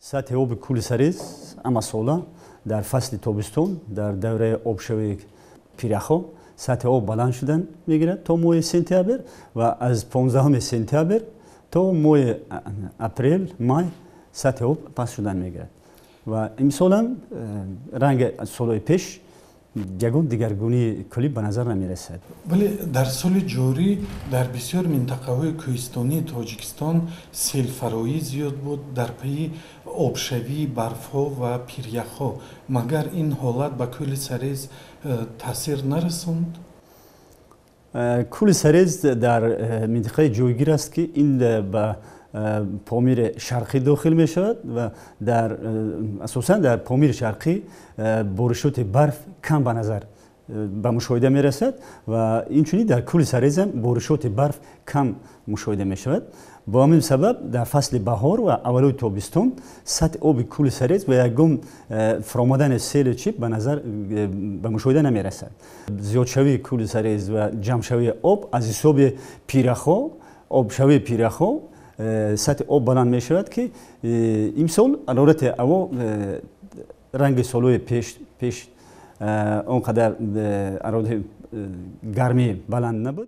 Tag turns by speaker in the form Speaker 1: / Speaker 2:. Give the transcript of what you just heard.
Speaker 1: Сатҳи оби кӯли Сарез ҳамасола дар фасли тобистон, дар давраи обшавии пиряхҳо, сатҳи об баланд шудан мегирад то моҳи сентябр ва аз 15 сентябр то моҳи апрел, май сатҳи об паст шудан мегирад. Ва имсолам ранги солҳои пеш ягон дигаргунии куллӣ ба назар намерасад.
Speaker 2: Вале дар соли ҷорӣ дар бисёр минтақаҳои кӯҳистонии Тоҷикистон селфароӣ зиёд буд дар пайи обшавии барфҳо ва пиряхҳо. Магар ин ҳолат ба кӯли Сарез таъсир нарасонд?
Speaker 1: Кӯли Сарез дар минтақаи ҷойгир аст, ки ин ба Помири Шарқӣ дохил мешавад ва дар асосан дар Помири Шарқӣ боришоти барф кам ба назар ба мушоҳида мерасад ва инчунин дар кӯли Сарезам боришоти барф кам мушоҳида мешавад. Бо ҳамин сабаб дар фасли баҳор ва аввалои тобистон сатҳи оби кӯли Сарез ва ягон фуромадани селу чип ба назар ба мушоҳида намерасад. Зиёдшавии кӯли Сарез ва ҷамъшавии об аз ҳисоби пиряхҳо, обшавии пиряхҳо, сатҳи об баланд мешавад, ки имсол ҳарорати ҳаво ранги солҳои пеш он қадар ҳарорати гармӣ баланд набуд.